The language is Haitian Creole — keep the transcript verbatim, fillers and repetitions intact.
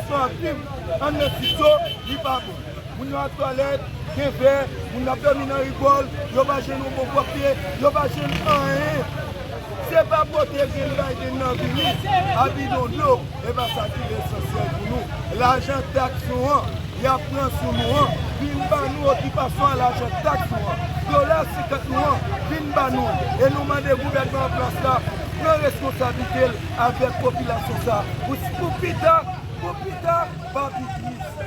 Anpil anndan sityo, li pa bon. Moun yo ap twalèt, gen vè, moun ap dòmi nan rigòl, yo pa jwenn yon bon pwòpte, yo pa jwenn anyen. Se pa pote grenn bay grenn nan vini, a bidon dlo, e pa sa ki esansyèl pou nou. Lajan taks nou an, y ap pran sou nou an, vin ba nou okipasyon a lajan taks nou an. Dola senkant nou an, vin ba nou. E nou mande gouvènman an plas la, pran reskonsablite l avèk popilasyon sa a. Pou, pou pita, pou pita, pa pi tris.